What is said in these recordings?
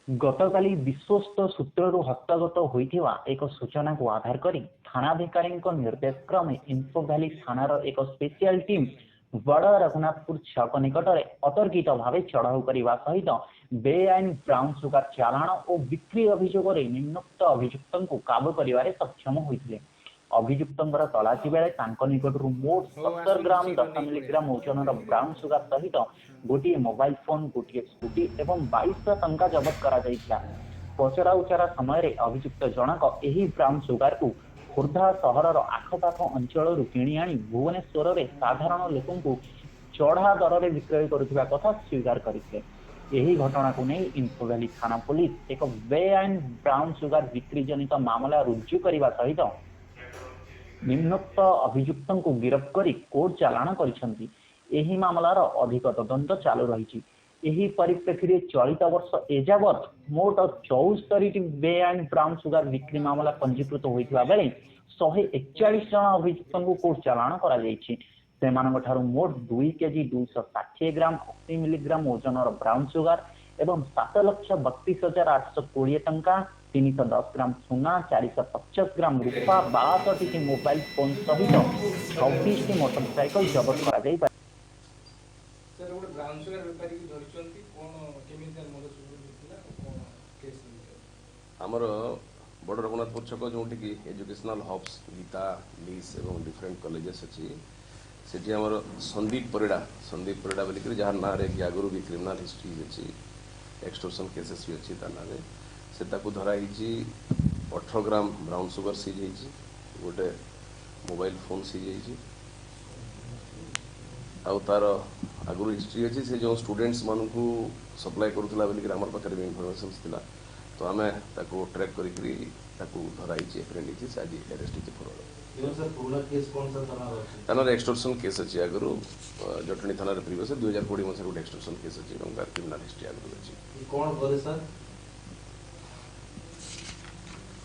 ଗତକାଲି ବିଶ୍ୱସ୍ତ ସୂତ୍ରରୁ ହସ୍ତଗତ ହୋଇଥିବା ଏକ ସୂଚନାକୁ ଆଧାର କରି ଥାନାଧିକାରୀଙ୍କ ନିର୍ଦ୍ଦେଶ କ୍ରମେ ଇନ୍ଫୋଭ୍ୟାଲି ଥାନାର ଏକ ସ୍ପେଶିଆଲ ଟିମ୍ ବଡ଼ ରଘୁନାଥପୁର ଛକ ନିକଟରେ ଅତର୍କିତ ଭାବେ ଚଢ଼ାଉ କରିବା ସହିତ ବେଆଇନ ବ୍ରାଉନ୍ ସୁଗାର ଚାଲାଣ ଓ ବିକ୍ରି ଅଭିଯୋଗରେ ନିମ୍ନୋକ୍ତ ଅଭିଯୁକ୍ତଙ୍କୁ କାବୁ କରିବାରେ ସକ୍ଷମ ହୋଇଥିଲେ। ଅଭିଯୁକ୍ତଙ୍କର ତଲାସି ବେଳେ ତାଙ୍କ ନିକଟରୁ ମୋଟ ହଉ, 17 ଆସନ୍ତୁ ଗ୍ରାମ ଶୀଘ୍ର 10 ନେଇ ମିଲିଗ୍ରାମ ପଳେଇ ଓଜନର ବ୍ରାଉନ୍ ସୁଗାର ସହିତ ଗୋଟିଏ ମୋବାଇଲ ଫୋନ, ଗୋଟିଏ ସ୍କୁଟି ଏବଂ 2200 ଟଙ୍କା ଜବତ କରାଯାଇଥିଲା। ପଚରାଉଚରା ସମୟରେ ଅଭିଯୁକ୍ତ ଜଣକ ଏହି ବ୍ରାଉନ୍ ସୁଗାରକୁ ଖୋର୍ଦ୍ଧା ସହରର ଆଖପାଖ ଅଞ୍ଚଳରୁ କିଣି ଆଣି ଭୁବନେଶ୍ୱରରେ ସାଧାରଣ ଲୋକଙ୍କୁ ଚଢ଼ା ଦରରେ ବିକ୍ରୟ କରୁଥିବା କଥା ସ୍ୱୀକାର କରିଥିଲେ। ଏହି ଘଟଣାକୁ ନେଇ ଇନ୍ଫୋଭ୍ୟାଲି ଥାନା ପୋଲିସ ଏକ ବେଆଇନ ବ୍ରାଉନ୍ ସୁଗାର ବିକ୍ରି ଜନିତ ମାମଲା ରୁଜୁ କରିବା ସହିତ ନିମ୍ନୋକ୍ତ ଅଭିଯୁକ୍ତଙ୍କୁ ଗିରଫ କରି କୋର୍ଟ ଚାଲାଣ କରିଛନ୍ତି। ଏହି ମାମଲାର ଅଧିକ ତଦନ୍ତ ଚାଲୁ ରହିଛି। ଏହି ପରିପ୍ରେକ୍ଷୀରେ ଚଳିତ ବର୍ଷ ଏଯାବତ୍ ମୋଟ 74ଟି ବେଆଇନ ବ୍ରାଉନ୍ ସୁଗାର ବିକ୍ରି ମାମଲା ପଞ୍ଜୀକୃତ ହୋଇଥିବା ବେଳେ 141 ଜଣ ଅଭିଯୁକ୍ତଙ୍କୁ କୋର୍ଟ ଚାଲାଣ କରାଯାଇଛି। ସେମାନଙ୍କ ଠାରୁ ମୋଟ 2 କେଜି 260 ଗ୍ରାମ 80 ମିଲିଗ୍ରାମ ଓଜନର ବ୍ରାଉନ୍ ସୁଗାର ଏବଂ 7,32,820 ଟଙ୍କା, 310 ଗ୍ରାମ ସୁନା, 450 ଗ୍ରାମ ରୂପା, 62ଟି ମୋବାଇଲ ଫୋନ ସହିତ 26ଟି ମୋଟରସାଇକେଲ ଜବତ କରାଯାଇ ସାର୍, ଗୋଟେ ବ୍ରାଉନ୍ ସୁଗାର ବେପାରୀକି ଧରିଛନ୍ତି, କ'ଣ କେମିତି ତାର ମଦ ଥିଲା ଆଉ କ'ଣ କେସ୍ ରହିଛି? ଆମର ବଡ଼ ରଘୁନାଥପୁର ଛକ, ଯେଉଁଠିକି ଏଜୁକେସନାଲ ହବ୍ସ ଗୀତା, ଲିସ୍ ଏବଂ ଡିଫରେଣ୍ଟ କଲେଜେସ୍ ଅଛି, ସେଠି ଆମର ସନ୍ଦୀପ ପରିଡ଼ା, ସନ୍ଦୀପ ପରିଡ଼ା ବୋଲିକିରି, ଯାହାର ନାଁରେ କି ଆଗରୁ ବି କ୍ରିମିନାଲ ହିଷ୍ଟ୍ରି ଅଛି, ଏକ୍ସଟୋର୍ସନ୍ କେସେସ୍ ବି ଅଛି ତା ନାଁରେ, ସେ ତାକୁ ଧରା ହେଇଛି। 18 ଗ୍ରାମ ବ୍ରାଉନ୍ ସୁଗର ସିଜ୍ ହେଇଛି, ଗୋଟେ ମୋବାଇଲ ଫୋନ୍ ସିଜ୍ ହେଇଛି। ଆଉ ତାର ଆଗରୁ ହିଷ୍ଟ୍ରି ଅଛି, ସେ ଯେଉଁ ଷ୍ଟୁଡେଣ୍ଟସ୍ ମାନଙ୍କୁ ସପ୍ଲାଏ କରୁଥିଲା ବୋଲିକିରି ଆମର ପାଖରେ ବି ଇନଫର୍ମେସନ୍ସ ଥିଲା। ତ ଆମେ ତାକୁ ଟ୍ରାକ୍ କରିକିରି ତାକୁ ଧରା ହେଇଛି, ଆପ୍ରିହେଣ୍ଡ ହେଇଛି, ସେ ଆଜି ଆରେଷ୍ଟ ହେଇଛି ଫରୱାର୍ଡ଼। ଏବଂ ସାର୍, ପୁରୁଣା କେସ୍ କ'ଣ ସାର୍ ତା ନାଁରେ ଅଛି? ତା ନାଁରେ ଏକ୍ସଟୋର୍ସନ୍ କେସ୍ ଅଛି ଆଗରୁ, ଜଟଣୀ ଥାନାରେ ପ୍ରିଭିୟସ୍ 2020 ମସିହାରେ ଗୋଟେ ଏକ୍ସଟୋର୍ସନ୍ କେସ୍ ଅଛି ଏବଂ ତାର କ୍ରିମିନାଲ ହିଷ୍ଟ୍ରି ଆଗରୁ ଅଛି। ଇଏ କ'ଣ କରେ ସାର୍?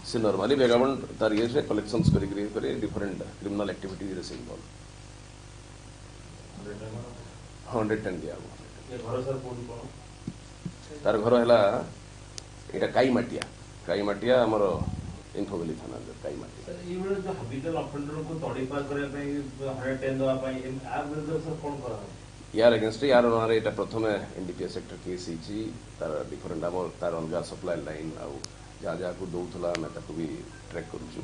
ସେ ନର୍ମାଲି ଭେଗାବଣ୍ଡ ତାର ଇଏରେ କଲେକ୍ସନ୍ସ କରିକିରି କରି ଡିଫରେଣ୍ଟ କ୍ରିମିନାଲ ଆକ୍ଟିଭିଟିଜରେ ସେ ଇନଭଲ୍ଭ। 110 ଦିଆହବ। ଏ ଘର ସାର୍ କୋଉଠି କ'ଣ? ତାର ଘର ହେଲା ଏଇଟା କାଇମାଟିଆ, କାଇମାଟିଆ, ଆମର ଇନ୍ଫୋଭ୍ୟାଲି ଥାନା କାଇମାଟିଆ। ସାର୍, ଏଇଭଳି ଯୋଉ ହାବିଚୁଆଲ ଅଫେଣ୍ଡରକୁ ତଡ଼ିପାର କରିବା ପାଇଁ, 110 ଦେବା ପାଇଁ, ଆ ବିରୁଦ୍ଧରେ ସାର୍ କ'ଣ କରାହବ? ୟାର ଏଗେନଷ୍ଟ, ୟାର ନାଁରେ ଏଇଟା ପ୍ରଥମେ ଏନ୍ଡିପିଏସ୍ ଆକ୍ଟର କେସ୍ ହେଇଛି। ତାର ଡିଫରେଣ୍ଟ ଆମର ତାର ଅଲଗା ସପ୍ଲାଏ ଲାଇନ୍ ଆଉ ଯାହା ଯାହାକୁ ଦଉଥିଲା, ଆମେ ତାକୁ ବି ଟ୍ରାକ୍ କରୁଛୁ।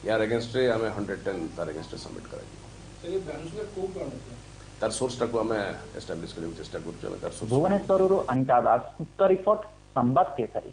ୟାର ଏଗେନଷ୍ଟରେ ଆମେ 110 ତାର ଏଗେନଷ୍ଟରେ ସବମିଟ୍ କରାଯିବ। ସାର୍, ଏ ବ୍ରାଉନ୍ ସୁଗାର କୋଉଠୁ ଆଣୁଥିଲା? ତାର ସୋର୍ସଟାକୁ ଆମେ ଏଷ୍ଟାବ୍ଲିଶ କରିବାକୁ ଚେଷ୍ଟା କରୁଛୁ, ଆମେ ତାର ସୋର୍ସ। ଭୁବନେଶ୍ୱରରୁ ଅନିତା ଦାସଙ୍କ ରିପୋର୍ଟ, ସମ୍ବାଦ କେଶରୀ।